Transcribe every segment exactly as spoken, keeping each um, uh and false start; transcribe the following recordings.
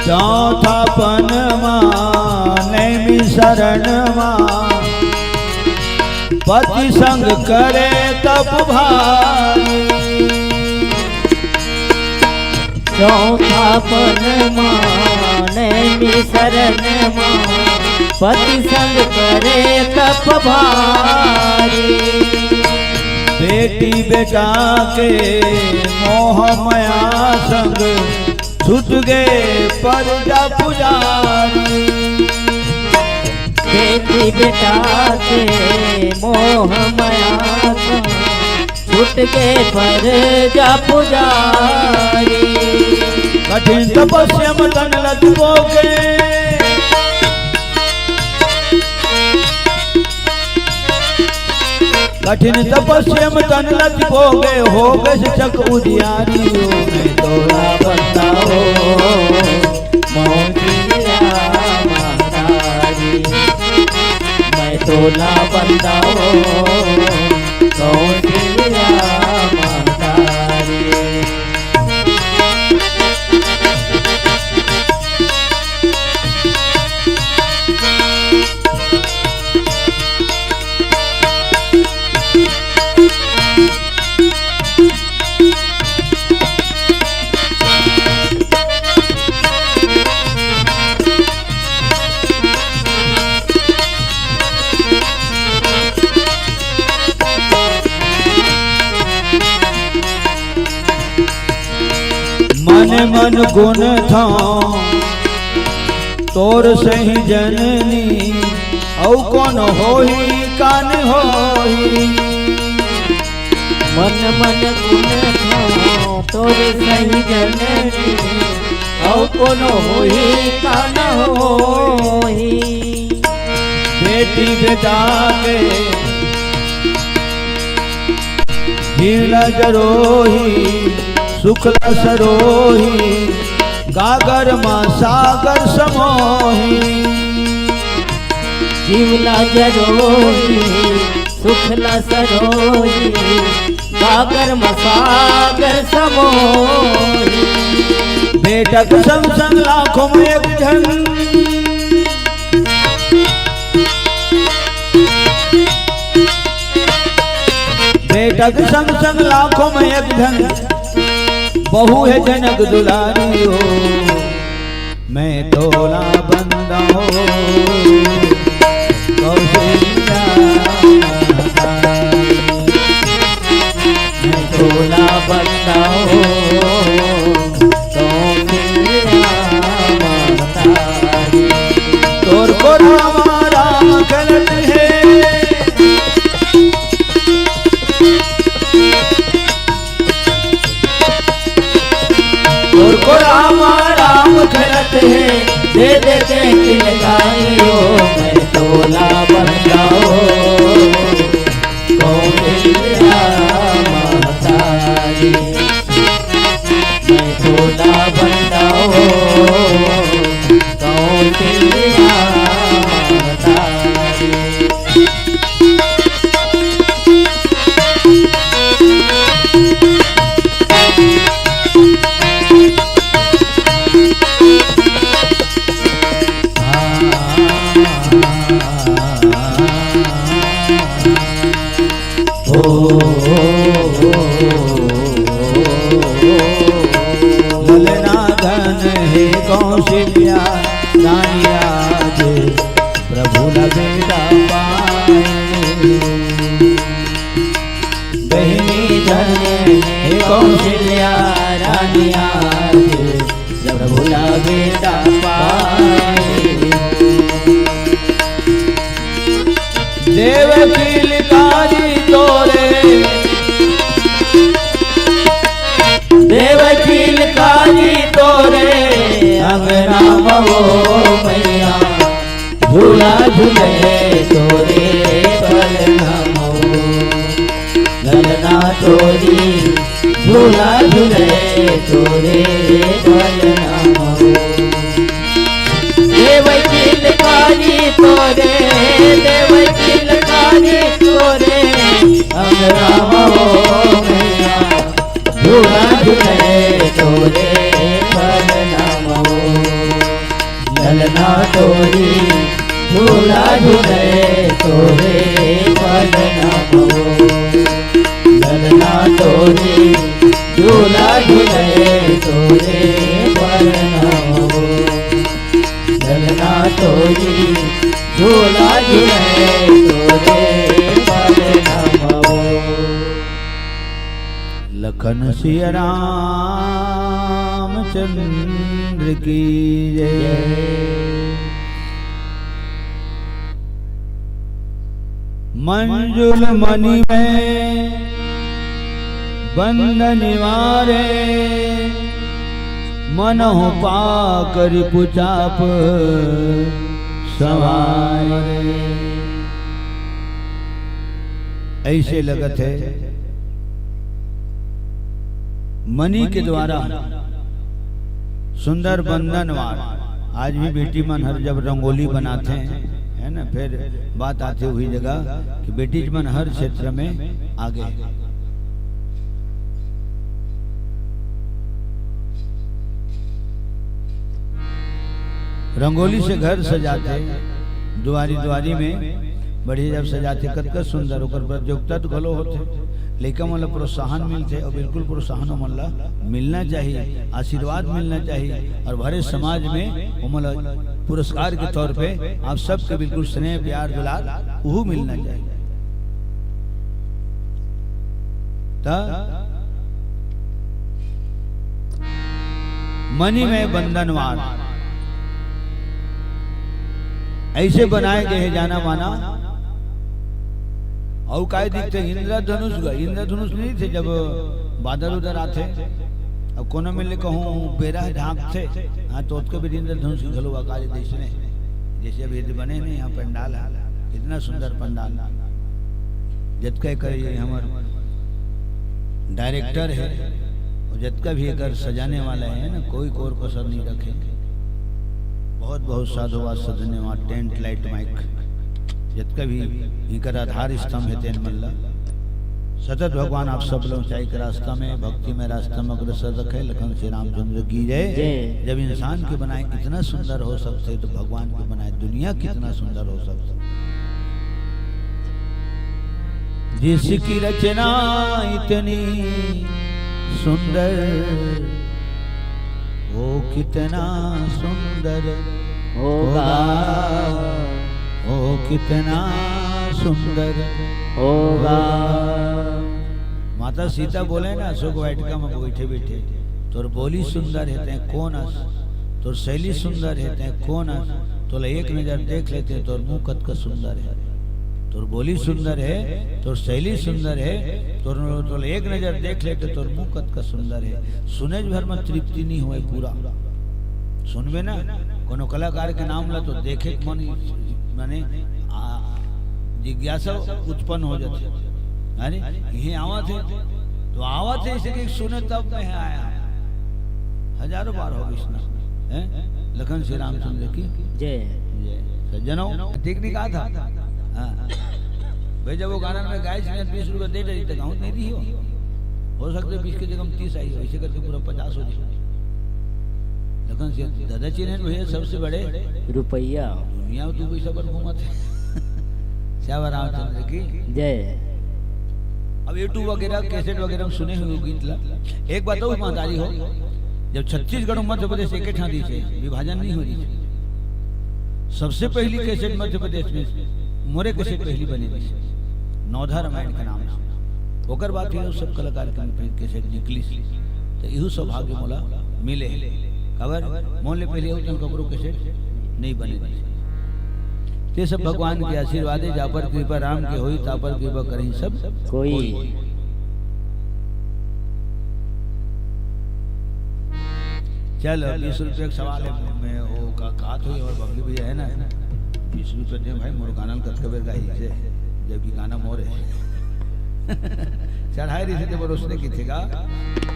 चौथापन मा नैमिषारण्य मा पति संग करे तप भारी। चौथापन मा नैमिषारण्य मा पति संग करे तप भारी। बेटी बेटा के मोह मया संग छूट गे परजा पुजारी। बेटी बेटा के मोह मया संग छूट गे परजा पुजारी। कठिन तपस्या म तन लचको गे। कठिन तपस्या म तन लचको गे, हो गे चक उजियारी। ओ मैं तोला बंदा हो, मौजिया महतारी। मैं तोला बंदा हो, कौन दिया महतारी। मन मन गुण था तोर सही जननी, अउ कौन होही कान होही। मन मन गुण था तोर सही जननी, अउ कौन होही कान होही। बेटी बेटा के जीवला जरोही, सुखला सरोही, गागर मा सागर समोही। जीवला जरोही, सुखला सरोही, गागर मा सागर समोही। बेटक संग संग लाखों में एक झन, बेटक संग संग लाखों में एक झन, बहू है जनक दुलारी हो। मैं तोला बंदा हो कौशल्या महतारी। मैं तोला बंदा हो कौशल्या महतारी। तोर को रामा राम गलत है। तोर को रामा राम करत है, दे दे के किलकारी हो। मैं तोला बंदा हो कौशल्या महतारी। मैं तोला बंदा हो कौशल्या महतारी। ललना धन हे कौशल्या रानी आज प्रभु ला बेटा पाए। बहिनी धन हे कौशल्या रानी आज प्रभु ला बेटा पाए। देव किलकारी तोरे, देव किलकारी तोरे अंगना महो मैया। झूला झूले तोरे पलना महो ललना तोरी। झूला झूले तोरे पलना महो। देवै किलकारी तोरे, देवै किलकारी तोरे अंगना महो मैया। झूला झूले तोरे पलना महो। तोरी झूला झूले तोरे पलनमो। ललना तोरी झूला झूले तोरे पलनमो। ललना तोरी झूला झूले तोरे पलनमो। लखन सिया रामचंद्र की जय। मंजुल मणि में बंधन निवारे, मनहु पाक रिपुचाप संवारे। ऐसे लगत है मणि के द्वारा सुंदर बंधन वार। आज भी बेटी मन हर जब रंगोली बनाते हैं, है ना, फिर बात आती हुई जगह कि बेटी मन हर क्षेत्र में आगे हैं। रंगोली से घर सजाते, दुआरी दुआरी में बढ़िया जब सजाते, कतका सुंदर, ओकर प्रतियोगिता तो घलो होते, लइका मन ला प्रोत्साहन मिलते, और बिल्कुल प्रोत्साहन ओमन ला मिलना चाहिए, आशीर्वाद मिलना चाहिए, और भरे समाज में ओमन ला पुरस्कार के तौर पे आप सबके बिल्कुल स्नेह, प्यार, दुलार उहू मिलना चाहिए। त मणि में बंधन वार ऐसे बनाए गए हे जाना माना। अउ काय दिखते इंद्रधनुष गा, इंद्रधनुष नहीं थे जब बादर उधर आते, अब कोनो में ले कहूँ बेरा झांकते, हाँ, तो ओतके भी इंद्रधनुष की घलो आकार जैसने, जैसे अभी यदि बने नहीं यहाँ पंडाल है, इतना सुंदर पंडाल। जतका एकर ये हमर डायरेक्टर है, और जतका भी एकर सजाने वाला है ना, कोई कोर कसर नहीं रखे। बहुत बहुत साधुवाद से धन्यवाद। टेंट, लाइट, माइक, जतका भी इनकर आधार स्तंभ है तेन मन ला सतत भगवान आप सब लोग ऊंचाई के रास्ता में, भक्ति में रास्ता में अग्रसर रखे। लखन श्री रामचंद्र की जय। जय। जब इंसान के बनाए इतना सुंदर हो सकते तो भगवान के बनाए दुनिया कितना सुंदर हो सकता। जिसकी रचना इतनी सुंदर, वो कितना सुंदर होगा। होगा, वो कितना सुंदर होगा। माता सीता बोले ना अशोक वाटिका में बैठे बैठे, तोर बोली सुंदर हे तैं कोन अस, तोर शैली सुंदर हे तैं कोन अस, तोला एक नजर देख लेते तोर मुंह कतका सुंदर हे। तोर बोली सुंदर हे, तोर शैली सुंदर हे, तोर, तोला एक नजर देख लेते तोर मुंह कतका सुंदर हे। सुने भर में तृप्ति नहीं होए पूरा। सुनबे ना कोनो कलाकार के नाम ला तो देखे के मन, माने, आ, जिज्ञासा उत्पन्न हो जाथे। अरे, इहें आवत हे, तो आवत हे इसे कि सुने तब मैं आया। हजारों बार हो गई सुना, हैं? लखन श्री रामचंद्र की जय। जय। सज्जनों, ठीक नहीं कहा था? हाँ। भाई, जब वो गाना में गाय से बीस रुपए दे रही, तो गाँव नहीं दी हो। हो सकता है बीस की जगह हम तीस आई हो, ऐसे करके पूरा पचास हो जाए। लखन श्री दादा जी ने भैया सबसे बड़े रुपया। दुनिया में तू पैसा पर घूमत है। श्याम रामचंद्र की जय। अब YouTube वगैरह, कैसेट वगैरह में सुने हुए गीत ला। एक बात और महतारी हो, जब छत्तीसगढ़ और मध्य प्रदेश एक ठां रहिसे, विभाजन नहीं हो रहिसे, सबसे पहली कैसेट मध्य प्रदेश में मोरे कैसेट पहली बने रहिसे, नवधा रामायण के नाम से। ओकर बाद फिर सब कलाकार के कैसेट निकली, तो इहू सौभाग्य मोला मिले हे। काबर मोर ले पहले अउ तन ककरो कैसेट नहीं बने रहिसे। ते सब भगवान के आशीर्वाद हे, जा पर कृपा राम के होई, ता पर कृपा करही सब कोई। कोई। चल, बीस रुपये का सवाल है, मैं वो का, कहा तो ये हमारे बबली भैया है ना, बीस रुपये दे भाई, मोर गाना ल कतका बेर गाई से, जबकि गाना मोर है। चढ़ाई रही थी, पर उसने की थी का,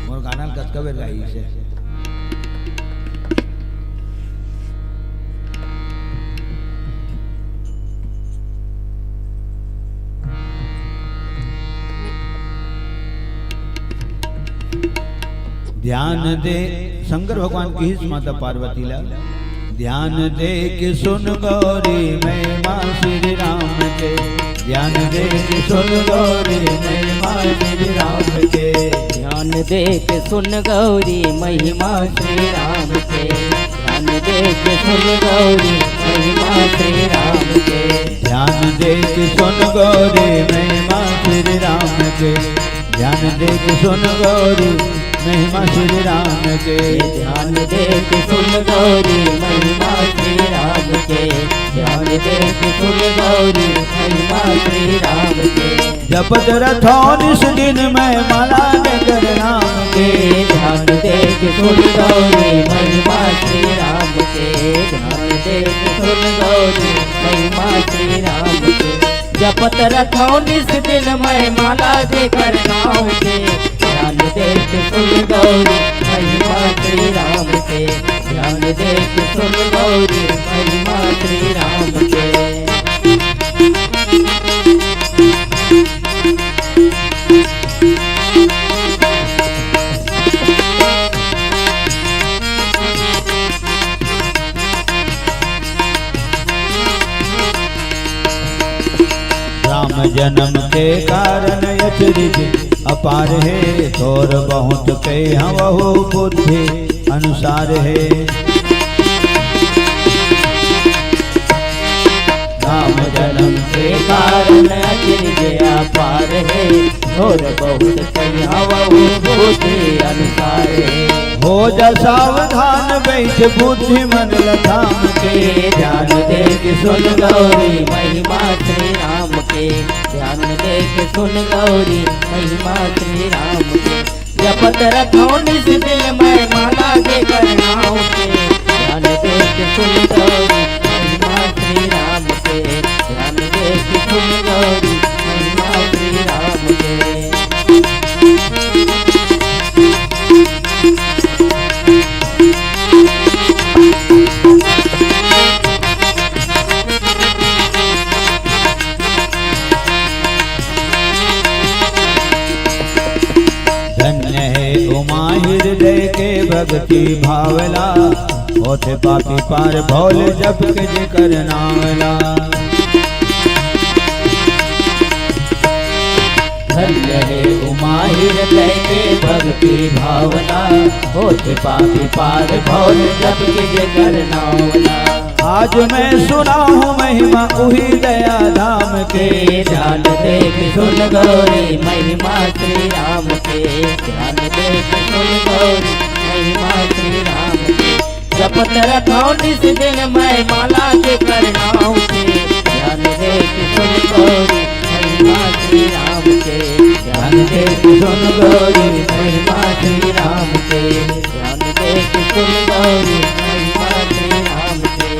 मोर गाना ल कतका बेर गाई से। ध्यान दे, शंकर भगवान की ही माता पार्वती ला ध्यान दे के सुन गौरी महिमा श्री राम के। ध्यान दे के सुन गौरी महिमा श्री राम के। ध्यान दे के सुन गौरी महिमा श्री राम के। ध्यान दे के सुन गौरी महिमा श्री राम के। ध्यान दे के सुन गौरी महिमा श्री राम के। ध्यान दे के सुन गौरी महिमा श्री राम के। ध्यान दे के सुन गौरी महिमा श्री राम के। ध्यान दे के सुन गौरी महिमा श्री राम के। जपत रथो निस दिन मैं माला लेकर नाम के। ध्यान दे के सुन गौरी महिमा श्री राम के। ध्यान दे के सुन गौरी महिमा श्री राम के। जपत रथो निस दिन मैं माला लेकर नाम के। ध्यान दे के सुन गौरी महिमा श्री राम के। ध्यान दे के सुन गौरी महिमा श्री राम के। राम जन्म के कारण अचरज अपार हे, थोर बहुत कहिहवहु बुद्धि अनुसार हे। राम जन्म के कारण अचरज अपार हे, थोर बहुत कहिहवहु बुद्धि अनुसार हे। हो जा सावधान बैठ बुद्धि मन ल थाम के। ध्यान दे के सुन गौरी महिमा श्री राम के। ध्यान दे के सुन गौरी महिमा श्री राम के। जपत रथो निस दिन मैं माला लेकर नाम के। ध्यान दे के सुन गौरी महिमा श्री राम के। ध्यान दे के सुन गौरी महिमा श्री राम के। धन्य हे उमा हृदय के भक्ति भावला, होत पापी पार भव ले जप के जेकर नाम ला। धन्य हे उमा हृदय के भक्ति भावला, होत पापी पार भव ले जप के जेकर नाम ला। आज मैं सुनाहूँ महिमा उही दया धाम के। ध्यान दे के सुन गौरी महिमा श्री राम के। ध्यान दे के सुन गौरी महिमा श्री राम के। जपत रथो निस दिन मैं माला लेकर नाम के। ध्यान दे के सुन गौरी महिमा श्री राम के। ध्यान दे के सुन गौरी महिमा श्री राम के। ध्यान दे के सुन गौरी महिमा श्री राम के।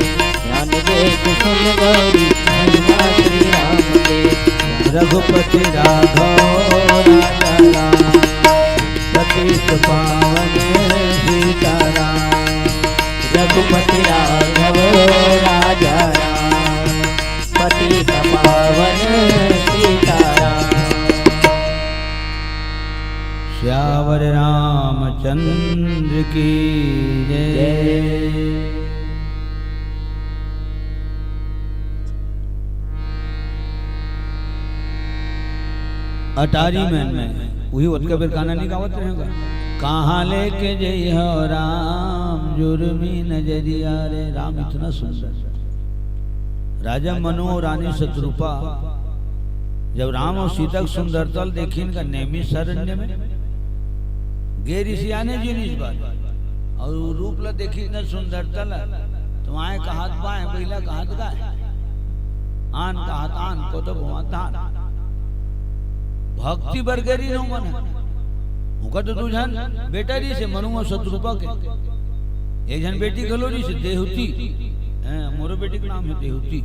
ध्यान दे के सुन गौरी महिमा श्री राम के। रघुपति राघव राजा राम, पतित पावन सीताराम। रघुपति राघव राजा राम, पतित पावन सीताराम। सियावर रामचंद्र की जय। अटारी मन में उही ओतका बेर गाना नहीं गावत रहेगा। कहाँ लेके जइहो राम जुर्मी नजरिया रे। राम इतना सुंदर। राजा मनु और रानी शतरूपा जब राम और सीता के सुंदरता ल देखिन का नैमिषारण्य में, गे रिहिस आने जिनिस बर, और वो रूप ला देखिस न सुंदरता ला, तो आए कहात बाएं, पहिला कहात गाय, आन कहात आन, को तो भगवान तान। भक्ति बर गे रिहिस न मन, ओकर तो दू झन बेटा रिहिस हे, मनु और शतरूपा के, एक झन बेटी घलो रिहिस हे, देहूती। हैं, मोरो बेटी के नाम हे देहूती।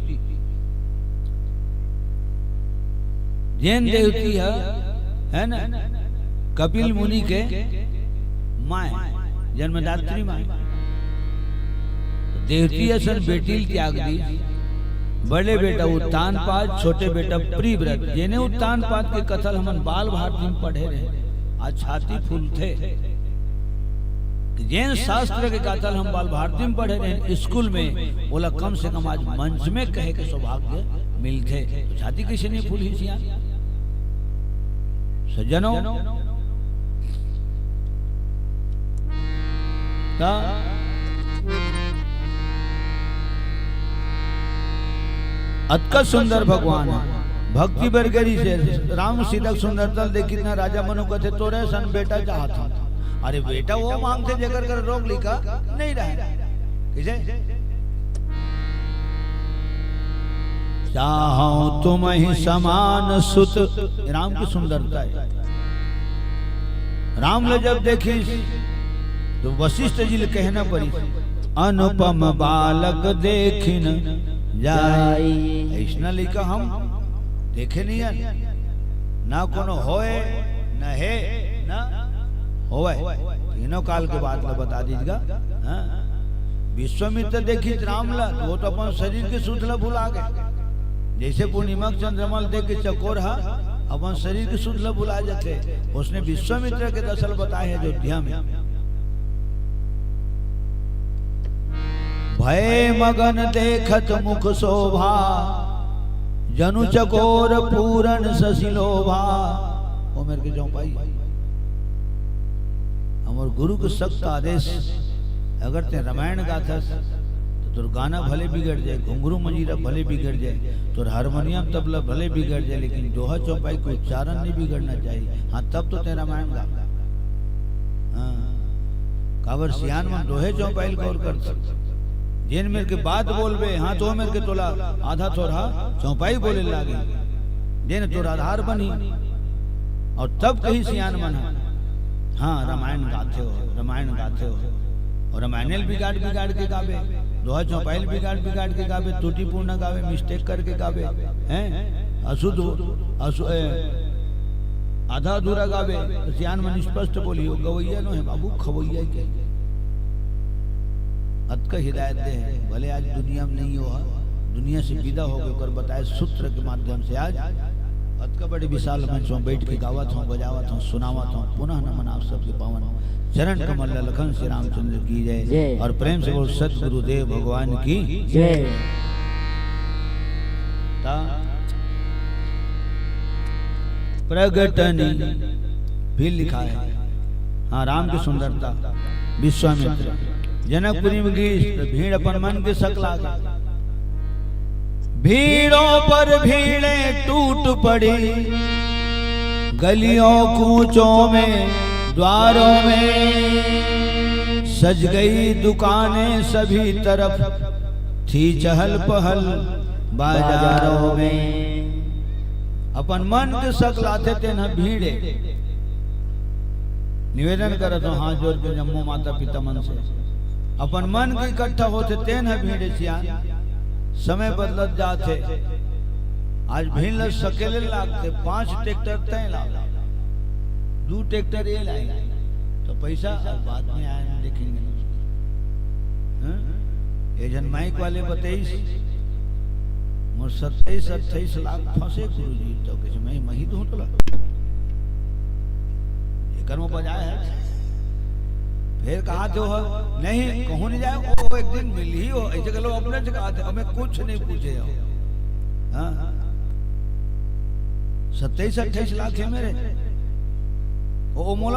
जेन देहूती हे, है ना, कपिल मुनि के माय, जन्मदात्री माय। तो देहूती असन बेटी ल त्याग दी। बड़े बेटा उत्तानपाद, छोटे बेटा प्रियव्रत। जेने उत्तानपाद के कथा ल हमन बाल भारती में पढ़े रहे। आज छाती फूलथे। जेन शास्त्र के गाथा ल हम बाल भारती में पढ़े रहेन स्कूल में, ओला कम से कम आज मंच में कहे के सौभाग्य मिलथे। तो छाती कइसे नहीं फूलही सियान? सज्जनों, त अतका सुंदर भगवान हे, भक्ति बर गरी से राम सीता के सुंदरता ल देखिस ना, राजा मन कथे, "तोरे सन बेटा चाहत हंव।" अरे बेटा वो मांगथे जेकर कर रोग लिखा नहीं रहे। कइसे? "चाहंव तुम्हि समान सुत", राम के सुंदरता हे। राम ल जब देखिस तो वशिष्ठ जी ल कहना परिस, "अनुपम बालक देखि न जाई।" अइसना लइका हम देखे नहीं हन, ना कोनो होय, न हे, न होवय। तीनों काल के बात ल बता दीजिएगा। हाँ? विश्वामित्र देखिस राम ल, वो तो अपन शरीर के सुध ल भुला गे। जइसे पूर्णिमा के चंद्रमा ल देख के चकोर ह अपन शरीर के सुध ल भुला जाथे, ओसने विश्वामित्र के दसा ल बताए हे अयोध्या में। "भय मगन देखत मुख शोभा, जनु चकोर पूरन शशि लोभा।" ओ मेर के चौपाई, हमर गुरु के सख्त आदेश, अगर तें रामायण गाथस, तो तोर गाना भले बिगड़ जाए, घुंघरू मंजीरा भले बिगड़ जाए, तोर हारमोनियम तबला भले बिगड़ जाए, लेकिन दोहा चौपाई के उच्चारण नहीं बिगड़ना चाहिए। हाँ, तब तो तें रामायण गा। हाँ, काबर सियान मन दोहे चौपाई ल गौर करथे। जेन मेर के बात बोलबे, हाँ, तो मेर के तोला आधा थोरहा चौपाई बोले लागे, जेन तोर आधार बनही। और तब कही सियान मन ह, "हाँ, रामायण गाथे हो, रामायण गाथे हो।" और रामायण ल बिगाड़ बिगाड़ के गाबे, दोहा चौपाई ल बिगाड़ बिगाड़ के गाबे, त्रुटिपूर्ण गाबे, मिस्टेक करके गाबे, हैं, अशुद्ध, अशु-, ए, आधा अधूरा गाबे, तो सियान मन स्पष्ट बोली, "वो गवैया नो हे बाबू, खवैया के।" अतका हिदायत दे हे, भले आज दुनिया में नहीं हो, दुनिया से विदा हो गए, ओकर बताए सूत्र के माध्यम से आज अतका बड़े विशाल मंच में बैठ के गावत हंव, बजावत हंव, सुनावत हंव। पुनः नमन आप सबके पावन चरण कमल ल लखन श्री रामचंद्र की जय। जय। और प्रेम से बोल सतगुरुदेव भगवान की जय। ता प्रगटनी फिर लिखा है। हाँ, राम की सुंदरता। विश्वामित्र जनकपुरी में गीस, तो भीड़ अपन मन के सकला गे। भीड़ों पर भीड़ें टूट पड़ी, गलियों कूचों में, द्वारों में सज गई दुकानें सभी तरफ, थी चहल पहल बाजारों में। अपन मन के सकलाथे तेन ह भीड़े। निवेदन करत हंव हाथ जोड़ के जम्मो माता पिता मन से, अपन मन के इकट्ठा होथे तेन ह भीड़े सियान। समय बदलत जात हे। आज भीड़ ल सकेले लागथे, पांच ट्रैक्टर तय ला, दू ट्रैक्टर ये लाई, तो पैसा अब बाद में आए, देखेंगे। हाँ? ये जन माइक वाले बतईस, मोर सत्ताईस अट्ठाईस लाख फंसे गुरुजी, तो कइसे मैं मही दूं तोला? एकर में बजाय हे। फिर कहा जो हो, नहीं, कहूं नहीं जाए, वो एक दिन मिलही हो, ऐसे कह लो अपने से कहा थे, हमें कुछ नहीं पूछे हो। हाँ? सत्ताईस अट्ठाईस लाख हे मेरे, वो, वो मोला